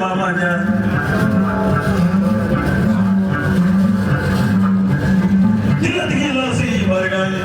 maa ma ɲɛ. Jilatigi lase barika ye.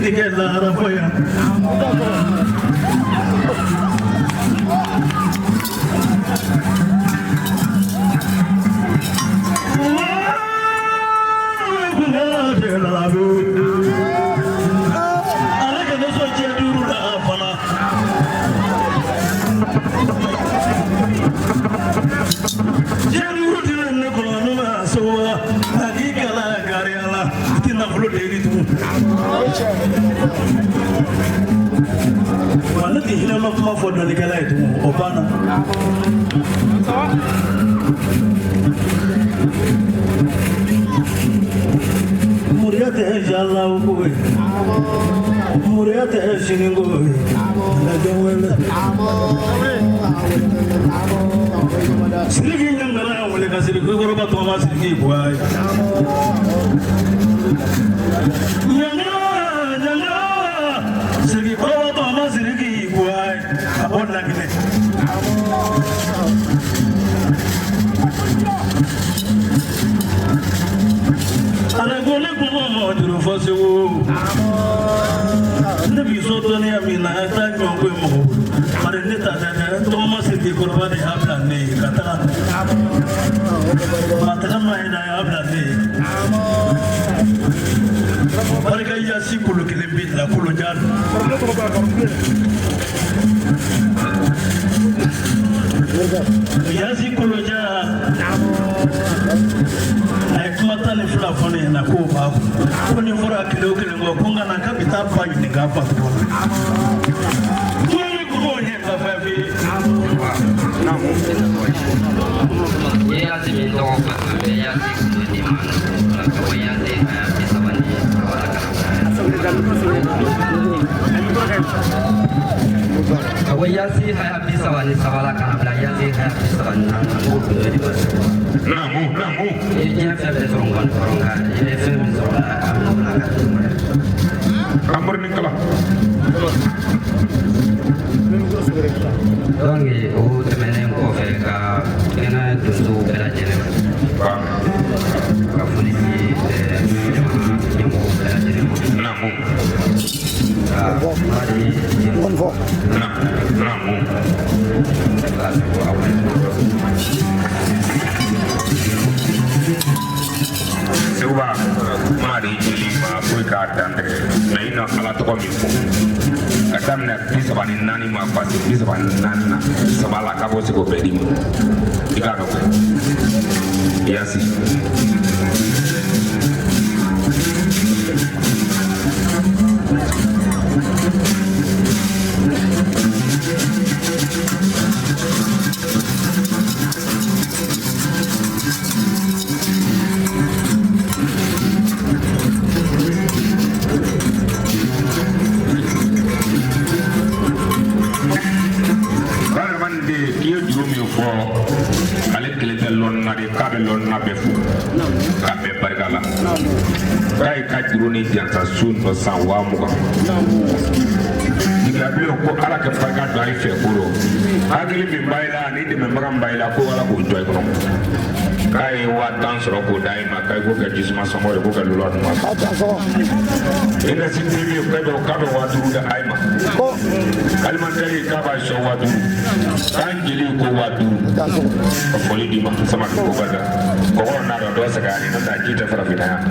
tigɛ lahara fɔ yan. Ale ka nisɔndiya duuru la fana. Diɲɛ duuru tɛ ne kɔnɔ ne ma so wa a k'i kala gariya la i tɛ nafolo de ye tugun. Wa ne tɛ hinɛ ma kuma fɔ dɔnnikɛla ye tugun o banna. Moriya tɛ jalaw ko ye, moriya tɛ siniko ye, lajɛ wele. Sidiki ɲangara y'a wele ka Sidiki kɔrɔba tɔgɔ ma Sidiki bɔ a ye. Ɲangara ɲangara Sidiki kɔrɔba tɔgɔ ma Sidiki bɔ a ye ka bɔ Laginɛ. Ale ko ne kuma ma juru fɔ Segu. Ne b'i so dɔnniya min na a t'a ɲɔgɔn ko ye mɔgɔ bolo. Bari ne ta tɛ dɛ, n tɔgɔ ma Sidiki kɔrɔba de y'a bila ne ye ka taga. Maa taga ma ye na y'a bila ne ye. Barika yasi kolo kelen bɛ la kolojan don. Yasi kolojan a ye kuma 12 fɔ ne ɲɛna k'o b'a kun. Ko nin fɔra kelen o kelen kɔ ko n ka na k'a bɛ taa ba ɲininka a fa tɔgɔ la. Ko ne ko k'o ɲɛ ka fɛn f'i ye. Yasi min tɔgɔ fɔ an bɛ yasi kulo di ma ka bɔ yasi haya 33 la ka bɔ yasi haya 33 la ka na bila yasi haya 34 na n b'o kulo di ma. Naamu, naamu. I ye diɲɛ fɛn bɛɛ sɔrɔ n kɔni kɔrɔ nka i bɛ fɛn min sɔrɔ a bɛ bila ka di ma. Amor ni kala. Donc o tɛmɛnen kɔfɛ ka kɛnɛ donsow bɛɛ lajɛlen ma. Ka foli di jamana ɲɛmɔgɔw bɛɛ lajɛlen ma. Naamu. Ka kuma di Naamu. ka sago aw ye. Seguba, kuma de jeli ma foyi k'a dantigɛ mɛ i na Ala tɔgɔ min fɔ ka daminɛ 34 ma pase 34 na saba la k'a b'o se k'o bɛɛ d'i ma i k'a dɔn yasi. Balima de k'i ye juru min fɔ ale kelen tɛ lɔnna de k'a bɛ lɔnna bɛɛ fo k'a bɛɛ barika la k'a ye ka juru ni jansa su nɔ san 20,000 jigilabilen ko Ala ka barika don a ye fɛ ko rɔ hakili min b'a la ani dɛmɛbaga min b'a la ko Ala k'o jɔ i kɔnɔ k'a ye 10,000 sɔrɔ k'o d'a ma k'a ko kɛ jisuma sɔngɔ de ko kɛ lolo duman Inasi TV k'a bɛ 5,000 di a ma alimentaire k'a b'a sɔn 5,000 k'an jeli ko 5,000 ka foli d'i ma sama ko barika kɔgɔ n'a dɔn dɔ sɛgɛn ani n'o tɛ a ji tɛ farafinna yan.